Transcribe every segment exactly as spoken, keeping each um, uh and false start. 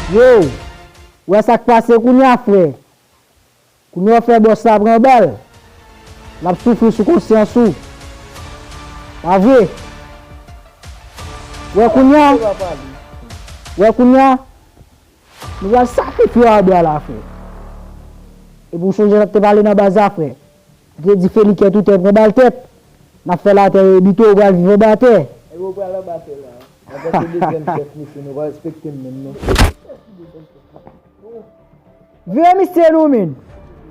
Yo, ou wè sa k pase kounye a, frè? Kounye a w fè bòs la pran bal, l ap soufri sou konsyans ou. Pa vre? Wè kounye a, wè kounye a, nou pral sakrifye w a bra la, frè. Epi w sonje sa k te pale nan baz la, frè? Ou te di Felike tout tè pran bal tèt. N ap fè latè ebite w pral viv anba tè. Epi w pral anba tè la. Antanke dezyèm chèf, mesye, nou pa respekte m menm, non. Vire misye nou, menm.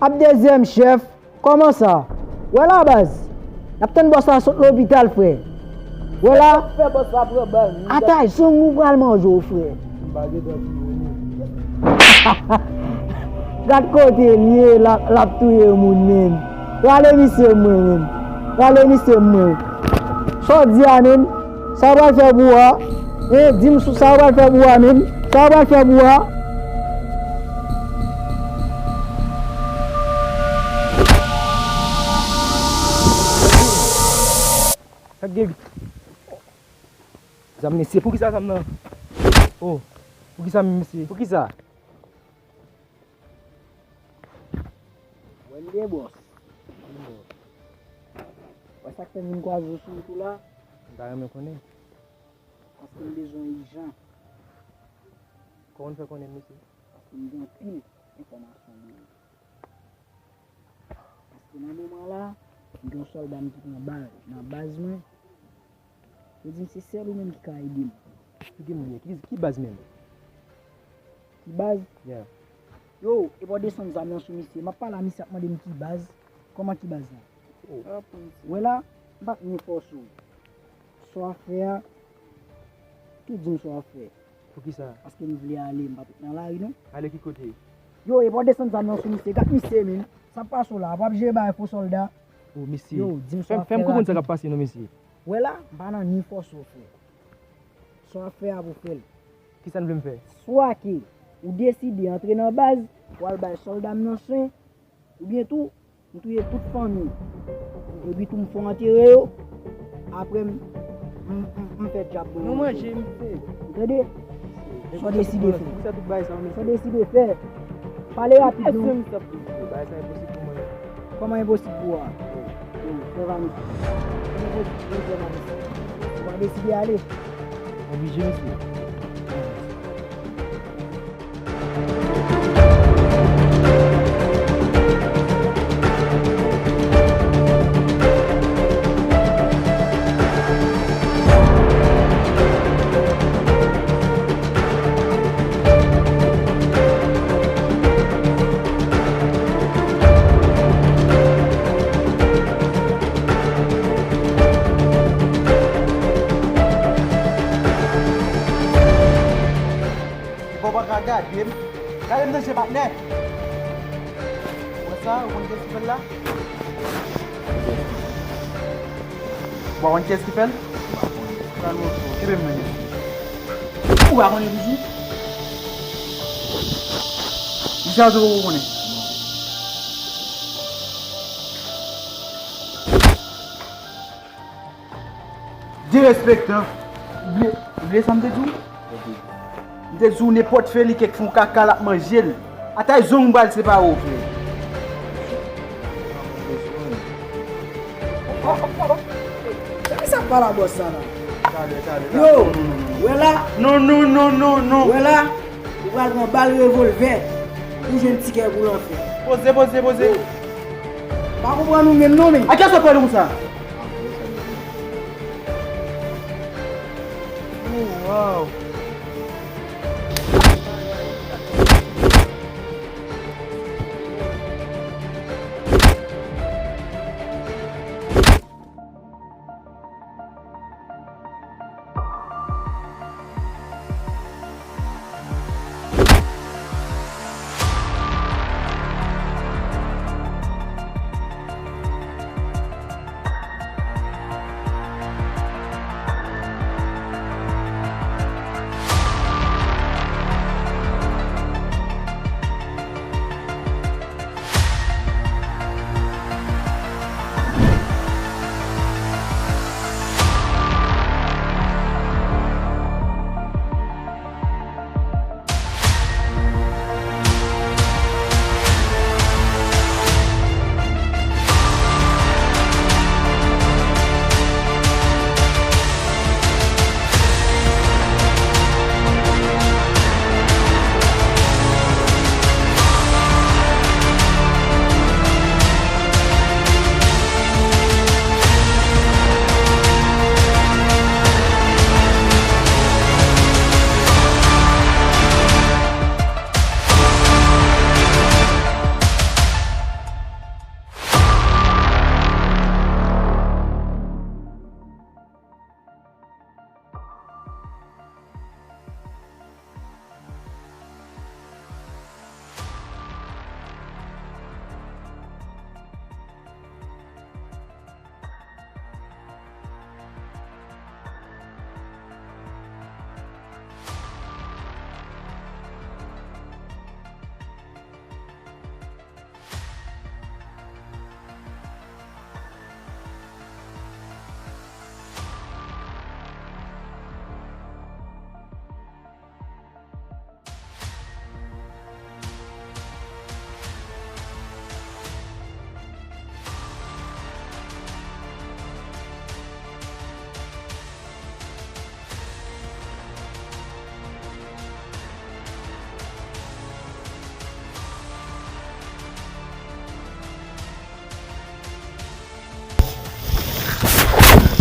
Ap dezyèm chèf, kòman sa? Wè la, baz. N ap tann bòs la sot lopital, frè. Wè la. Fè bòs la pran bal, wi. Atay, zong ou pral manje w, frè. M pa gentan touye nou. Gad kote l ye, l ap, l ap touye moun, menm. Rale misye mwen, menm. Rale misye mwen. Sa w di a, menm? Sa w pral fè pou a? Hein, di m sou sa w pral fè pou a, menm. Sa w pral fè pou a? Sa k gen? Zam mesye, poukisa zam nan? Oh, poukisa mesye? Poukisa? Wè m gen bòs. Wè sa k fè m vin kwaze w sou wout ou la? M ta renmen konnen. Paske m bezwen w ijan. Kòman w fè konnen, mesye? Paske m gen anpil enfòmasyon pou ou. Paske nan moman la, m gen yon sòlda m ki pran bal nan baz mwen. Yo di m se sèl ou menm ki ka ede m. Esplike m byen, ki, ki baz menm? Ki baz? Yeah. Yo, epa w desann zam nan sou misye. M ap pale a misye, ap mande m ki baz. Kòman ki baz la? Oh. Wè la, m p ap ni fòse w. Sa w ap fè a, tou di m sa w ap fè. Poukisa? Paske m vle ale, m pa t nan lari non. Ale ki kote? Yo, epa w desann zam nan sou misye, gad misye menm. Sa k pase w la, w ap jere bagay fo sòlda. Oh, mesye. Yo, di m sa w ap fè rapid. Fè m, fè m konprann sa k ap pase non, mesye. Wè la, m pa nan ni fòse w, frè. Sa w ap fè a pou fè l. Kisa n vle m fè? Swa ke ou deside antre nan baz, w al bay sòlda m nan swen, oubyen tou, m touye tout fanmi w. Epi tou m fè w antere yo. Apre m, m, m, m fè djab mwen. Nou manje, misye. Ou tande? Sa w deside fè? Sa w deside fè? Pale rapid non. Bagay sa enposib pou mwen. Kòman enposib pou ou a? Yo, frè Vanessa. Kòman enposib pou ou, frè Vanessa? Ou pa deside ale? Oblije, mesye. Epa w pa ka gade m. Gade m nan je, patnè. Ou wè sa? Ou konn kiyès ki fè l la? Ou pa konn kiyès ki fè l? Kenbe m nan je. Ou pa konnen toujou? Misye a tou poko konnen. Derespektan. Ou bliye, ou bliye sa m te di w? M te di w nenpòt Felike k fè yon kaka l ap manje l. Atay zong m pral separe w, frè. Sa ki sa k pale a bòs sa la? Talè, talè, talè. Yo, wè la. Non, non, non, non, non. Wè la. Ou pral pran bal revòlvè pou jwenn tikè pou lanfè. Poze, poze, poze. Pa konprann ou menm non, men. A kiyès w ap pale konsa? Oh, wow.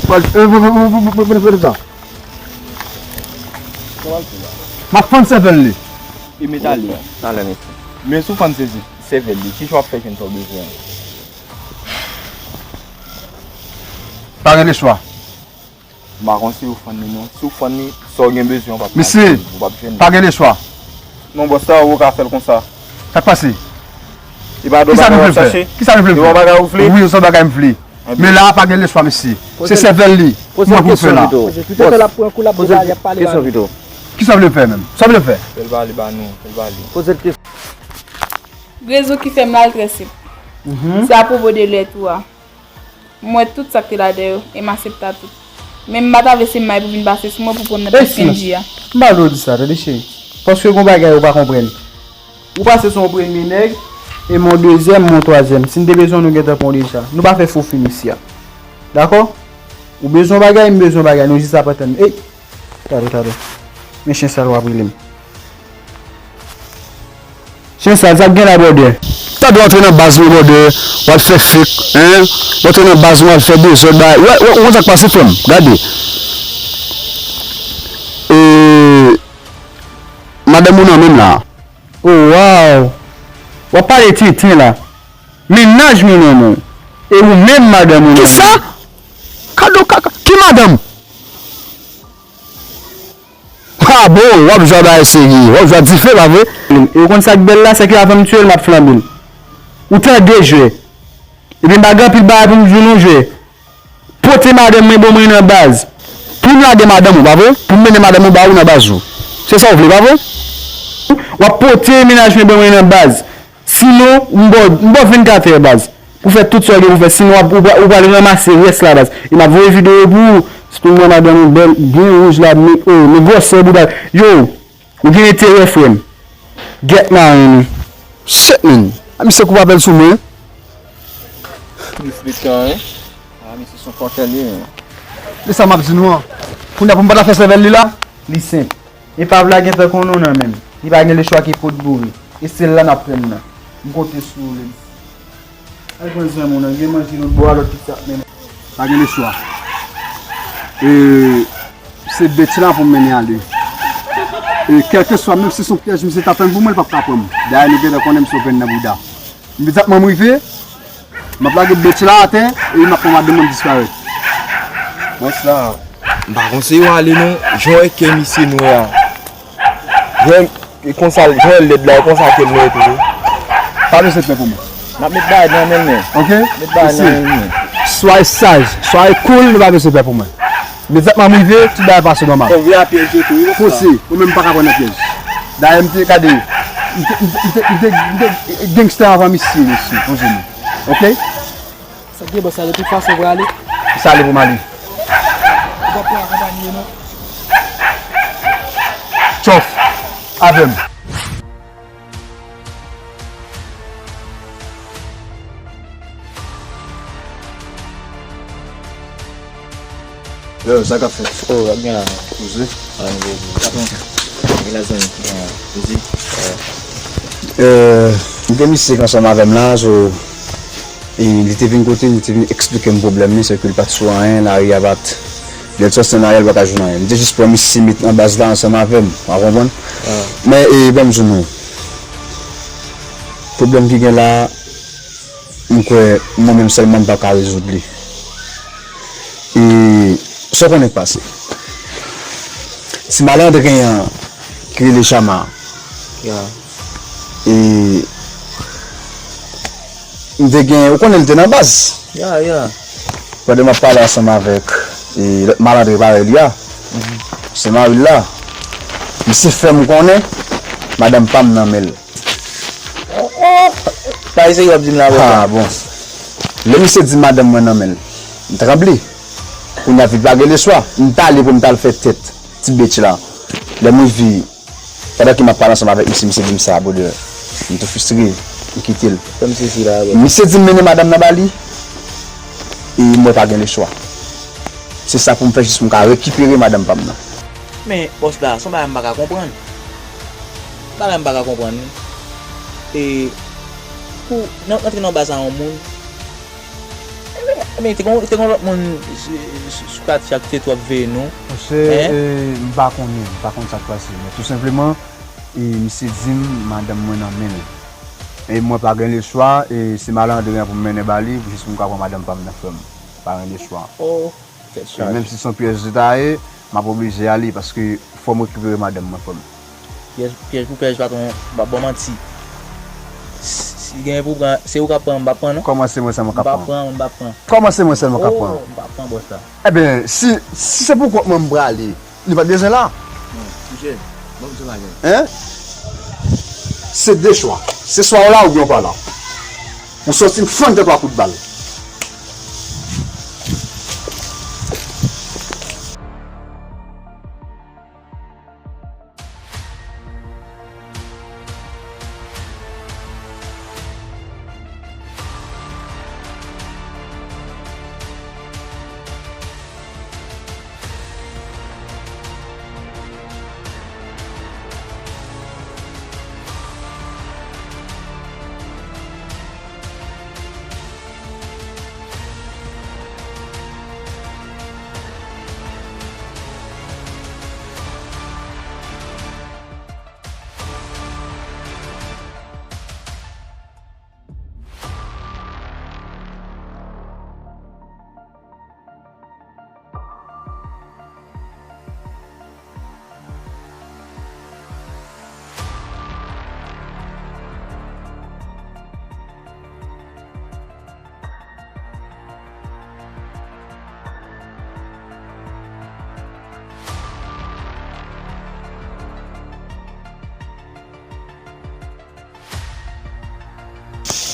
Pran sa. M ap fann sèvèl li. E met ale. Talè, mesye. Men si w fann sèvèl li, ki jan w ap fè jwenn sa w bezwen an? Pa gen lechwa. M pa konn si w fann li non. Si w fann li, sa w gen bezwen, w p ap, misye, w p ap jwenn li. Pa gen lechwa. Non, bòs, sa ou ka fè l konsa. Sa k pase? E pa de bagay w ap chache? Kisa nou vle fè? Kisa nou vle fè? E pa bagay ou vle? Wi, se bagay m vle. Men la a pa gen lechwa, mesye. Se sèvèl li. Poze l kesyon pito. Poze l kesyon pito. Kisa w vle fè menm? Sa w vle fè? Fè l pale ba nou. Fè l pale. Poze l kesyon. Rezon ki fè m la l trè senp. Se apwopo de lèt ou a. M wè tout sa k te ladan yo, e m aksepte tout. Men m pa ta vle se may pou vin pase sou mwen pou pran m nan pèt Kenji a. M pa vle w di sa, tande cheri. Paske gon bagay ou pa konprann. Ou pase sou yon premye nèg, e m yon dezyèm, m yon twazyèm. Si n te bezwen w, nou gentan pran w deja. Nou pa fè fo fini isi a. Dakò? Ou bezwen yon bagay, m bezwen yon bagay. Nou jis ap antann. Ey! Tado, tado. Men chen sal w ap rele m. Chen sal, sa k gen la, brother? Tado antre nan baz mwen, brother. W al fè fake, hein? W antre nan baz mwen, w al fè dezòd, bay. Wè, wè, ou konn sa k pase, frè m? Gade. E, madanm ou nan men m la. Oh, wow! W ap pale tenten la. Mennaj mwen nan men w. E ou menm madanm ou nan men m. Kisa? Kado kaka? Ki madanm? Ha bon, w ap jwe a bagay serye. W ap jwe a dife, pa vre? E ou konn sa k bèl la, se ke avan m tiye l, m ap flanbe l. Ou tande jwè. Ebyen, m pa gen anpil bagay pou m di w non jwè. Pote madanm mwen ban mwen nan baz. Pou m lage madanm ou, pa vre? Pou m mennen madanm ou ba ou nan baz ou. Se sa w vle, pa vre? W ap pote mennaj mwen ban mwen nan baz. Sinon, m ba w, m ba w vennkat è baz. Pou fè tout sa w gen pou fè. Sinon, w ap, ou pra-, ou pral ranmase rès la baz. E m ap voye videyo pou ou. Sitou mwen madanm ou bèl, byen wouj la, men, oh, men gwosè bouda. Yo, ou gen enterè, frè m. Get mari nou. Shit, man. A, misye koup apèl sou mwen. Li flikan, wi. A, misye se yon kòkèl li ye. Men sa m ap di nou an. Kounye a pou m pa ta fè sèvèl li la, li senp. Epav la gentan konnen w nan men m. Li pa gen lechwa ke pot boure. E se la n ap tann nan. M konte sou ou, Lady. Al pran zam ou nan, gen manje lòt bò a, lòt pitit ap mennen. Pa gen lechwa. E, se bitch la pou m mennen ale. E, kèlkeswa, menm si se yon pyèj misye ta tann pou mwen, li p ap ka pran m. Dayè, nou gentan konnen m se yon grenn nan bouda. Imediatman m rive, m ap lage bitch la atè, e m ap pran madanm mwen disparèt. Bòs la, m pa konn si yo ale non, jan w wè kè misye nwè a. Jan e konsa, jan lèd la, e konsa ke l lè tou. Pa bezwen pè pou mwen. N ap met bagay nan men l, men. Ok? Met bagay nan men l, men. Soyez sage, soyez cool, nou pa bezwen pè pou mwen. Imediatman m rive, tout bagay pase nòmal. Fò vire a pyèj yo tou, wi, bòs la. Poze, ou menm pa ka pran nan pyèj. Dayè, m te gade, m te, m te, m te, m te, m te gangsta avan misye, mesye, poze nou. Ok? Sa k gen bòs la, de tout fason, prale. Sa ale pou m ale. Ou pa pou akonpanye, non. Chòf, avè m. Yo, sa k ap fèt? Oh, ap gen la. Poze. Ah, nou poze. Patwon. Gen la zanmi. Ah, poze. Euh, m gen misye k ansanm avè m la, so, e li te vin kote m, li te vin eksplike m pwoblèm li, se ke li pa t sou anyen, lari a pa t, lè l sòti nan lari a, li pa ka jwenn anyen. M te jis pran misye met nan baz la ansanm avè m, w a konprann? Ah. Men, e, ban m di nou, pwoblèm ki gen la, m kwè mwen menm sèlman m pa ka rezoud li. E sa w konnen k pase? Ti malandren an ki rele Chama. Ya. E m te gen, ou konnen l te nan baz. Ya, ya. Pandan m ap pale ansanm avèk, e, lòt malandren parèy li a, mhm, se mari l la. Misye fè m konnen madanm pa m nan men l. Oh, oh. Sa e serye w ap di m la, bòs la? Ah, bon. Lè misye di madanm mwen nan men l, m tranble. Kounye a, vi pa gen lechwa. M t ale pou m t al fè tèt ti bitch la. Lè m rive, pandan ke m ap pale ansanm avèk misye, misye di m sa, brother. M tou fristre, m kite l. Fè m sezi la, bòs. Misye di m mennen madanm nan ba li, e m wè pa gen lechwa. Se sa pou m fè jis pou m ka rekipere madanm pa m nan. Men, bòs la, se yon bagay m pa ka konprann. Bagay m pa ka konprann, wi. E, pou, nan, antre nan baz a yon moun, Men te gen, te gen lòt moun sou, sou, sou katye a ki te twò veye nou. Monchè, eh, m pa konnen, m pa konn sa k pase. Men tou senpleman, e, misye di m madanm mwen nan men l. E mwen pa gen lechwa, e se malandren an pou m mennen ba li, pou jis pou m ka pran madanm pa m nan, frè m. Pa gen lechwa. Oh, tèt chaje. Menm si se yon pyès detaye, m ap oblije ale paske fò m rekipere madanm mwen, frè m. Pyès, pyès pou pyès, patwon, m p ap ba w manti. Si, si gen pou pran, se ou k ap pran, m p ap pran, non. Kòman se mwen sèlman k ap pran? M p ap pran, m p ap pran. Kòman se mwen sèlman k ap pran? Oh, m p ap pran, bòs la. Ebyen, si, si se pou kont mwen m prale, li pa t bezwen la. Non, kouche, ban m ti bagay. Hein? Se de chwa. Se swa w la oubyen w pa la. Ou sòti m fann tèt ou a kout bal.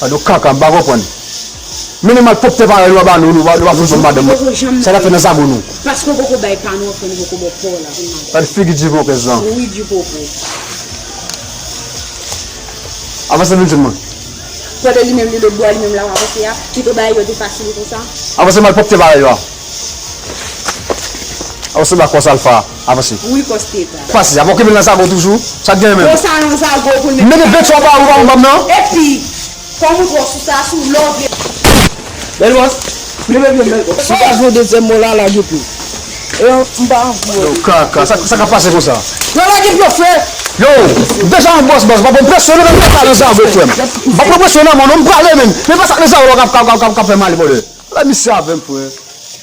Gade yon kaka, m pa konprann. Mennen malpwòpte parèy nou a ba nou, nou pa, nou pa fout ban madanm mwen. Sa n ap fè nan zago nou? Paske w poko bay pa nou, anfen nou poko ba w pa w la. Gade figi Dipopo lan. Wi, Dipopo. Avanse vin jwenn mwen. Pandan li menm li lòt bò a, li menm l ap avanse a, kite bagay yo te fasil konsa. Avanse malpwòpte parèy yo a. Avanse ba kò Salfa, avanse. Wi, kò Steta. Pase, ap okipe l nan zago toujou. Sa k genyen menm? Konsa nan zago pou l met. Mete ventwa ba ou, ba ou, ba m nan. Epi, fò m montre w sou sa, sou lè w vle. Bèl bòs. Leve byen, bèl bòs. Si w pa jwenn dezyèm mò la, lage pye w. E yo, m pa anvi wè. Yo, kaka, sa, sa k ap pase konsa? Yo, lage pye w, frè. Yo, deja yon bòs, bòs, pa bon, m presyone, men m pa prale nan zago, frè m. M pa pran presyon nan men w, non, m prale menm. Men pa sa k nan zago k ap, k ap, k ap, k ap fè m ale, bòdè. Lè misye avè m, frè.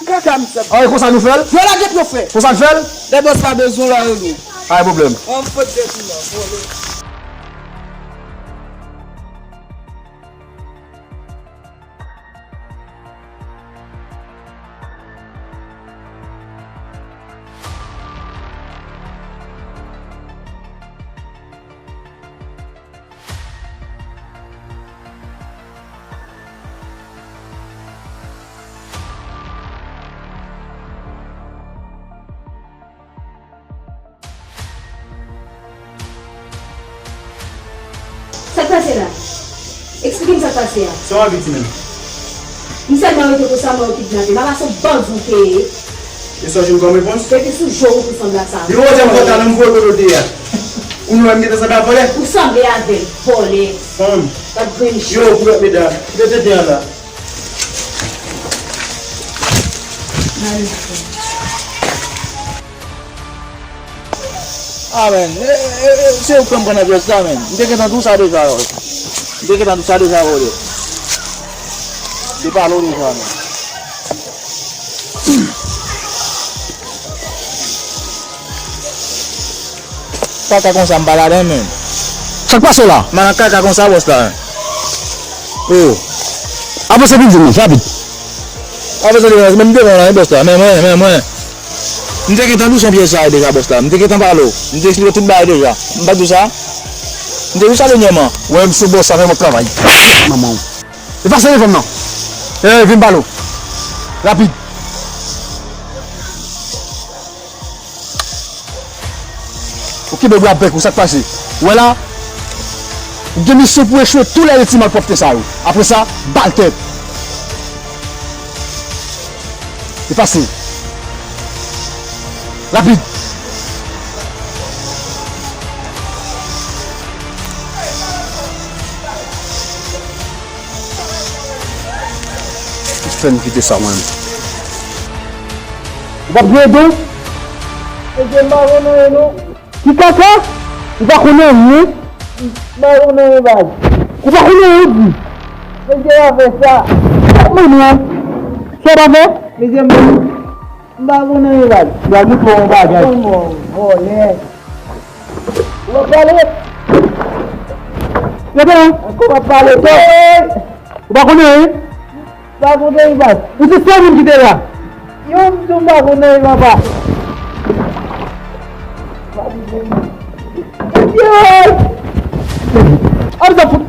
Kaka misye. Ah, e konsa nou fè l? Yo, lage pye w, frè. Konsa n fè l? Lè bòs la bezwen w la, rele w. Pa gen pwoblèm. An fout de tou la, vòlè. Sa k pase la? Eksplike m sa k pase a. Sa w ap di menm? M sèlman rete pou sa, mwen yo kidnape. M pa pase yon bandi w te ye. E sa w jwenn kòm repons? Rete sou je w pou sanble ak sa. Yo, w di m kontan, non, m voye kote w te ye a. Ou nou menm gentan sanble ak vòlè? Ou sanble avè l, vòlè. Fanm. W ap grenn chen. Yo, koulèt medam. Kite tenten an la. Ah, men, e, e, e, se ou k fè m pran nan pyès la, men. M te gentan di w sa deja, bòs. M te gentan di w sa deja, bòs. M te pale w deja, men. Kaka konsa, m pa ladan, men. Sa k pase w la? M pa nan kaka konsa, bòs la, men. Oh. Avanse vin jwenn mwen, rapid. Avanse devan, men m devan w la, wi, bòs la. Men mwen, men mwen. M te gentan di w se yon pyès sa ye deja, bòs la. M te gentan pale w. M te eksplike w tout bagay deja. M pa t di w sa? M te di w sa dènyèman. Wè, m sou bòs la, fè mwen travay. Manman w. E pase devan m nan. E, vin pale w. Rapid. Ou kenbe bra bèk ou, sa k pase? Ou wè la? Ou gen misyon pou echwe tou lè de ti malpwòpte sa yo. Apre sa, bal tèt. E pase. Rapid. Fè n kite sa, mwen. Ou p ap gen don? Mesye, m pa konn anyen, non. Ki kaka? Ou pa konn anyen? M pa konn anyen, baz. Ou pa konn anyen, ou di? Mesye, pa fè sa. Sa w pa fè? Mesye, m, m pa konn anyen, baz. M pral montre w yon bagay. Vòlè. Ou pa pale. Gade la. Ankò w ap pale, tò. Ou pa konn anyen? Pa konn anyen, baz. Ou se sèl moun ki te la. Yo, m tou m pa konn anyen, papa. Mesye! Ap sa fout.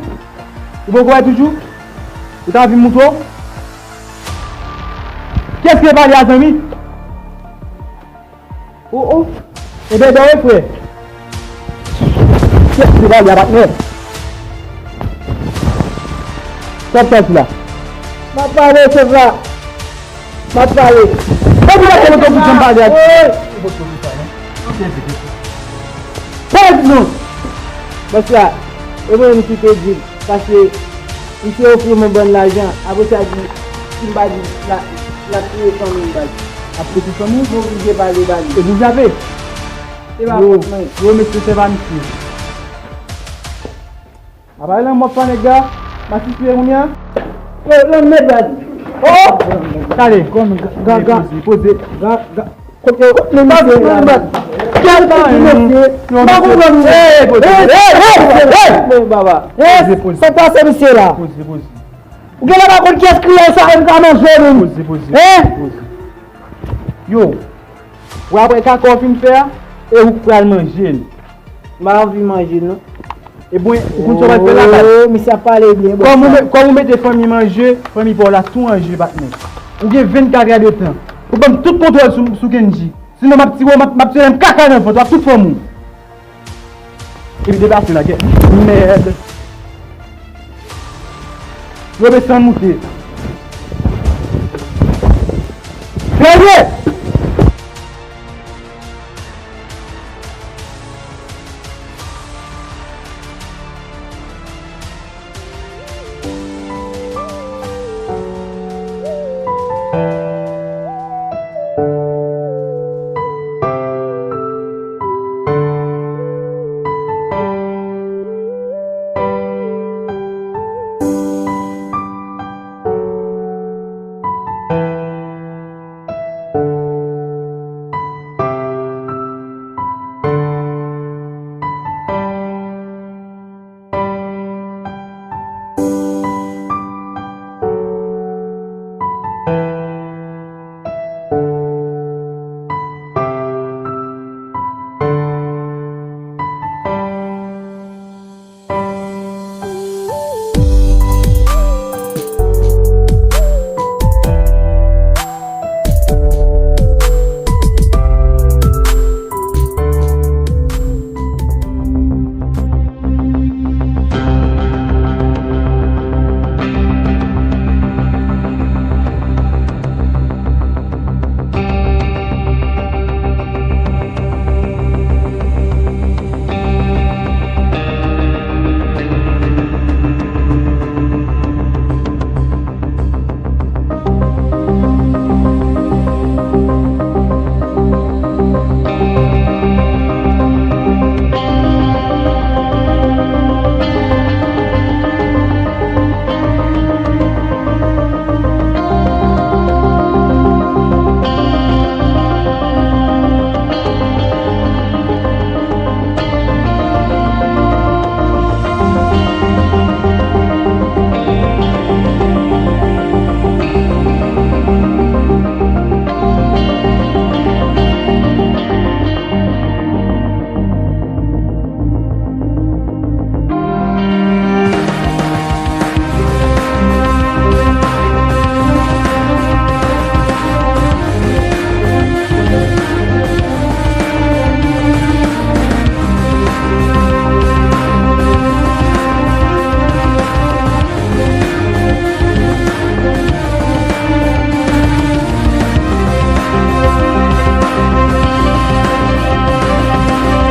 Ou poko wè toujou? Ou ta anvi m montre w? Kiyès ki te pale a, zanmi? Oh, oh. Ebyen, dòmi, frè. Kiyès ki te pale a, patnè? Sa w ap fè la? M ap pale, chèf la. M ap pale. Mwen di w, mwen di w, mwen di w, mwen di w. Pale non. Bòs la, e mwen menm ki te di l, paske misye ofri m yon bann lajan, apre sa di, si m pa di l, l ap touye fanmi m, baz. Ap touye fanmi w? M oblije pale ba li. Epi w jape? Se pa fòt mwen. Yo, mesye, se pa misye. Apa e lanmò pa nèg la? M asiste kounye a. Yo, lanmò nèg la. Oh! Gade. Kòm ga, ga, ga. Poze, poze. Ga, ga. Kote, kote mesye la? Kèl ti mesye? M pa konprann. Hey, poze. Hey, hey, hey, hey! Baba. Poze, poze. Sa k pase mesye la? Poze, poze. Ou genlè pa konn kiyès kliyan sa, e m ka manje menm. Poze, poze. Hein? Poze. Yo. Ou apre kaka w fin fè a, e ou k pral manje l. M pa anvi manje l, non. Ebyen, ou konn sa w pral fè la, baz? Oh, misye ap pale byen, bòs. Kòm ou me-, kòm ou mete fanmi m an je, fanmi pa w la tou an je, patnè. Ou gen vennkat èdtan pou ban m tout kontwòl sou, sou Kendji. Sinon, m ap tiye w, m ap, m ap tiye w nan kaka nan vant ou ak tout fanmi w. Epi deplase la, kèt. Mèd. Yo desann moute. Premye!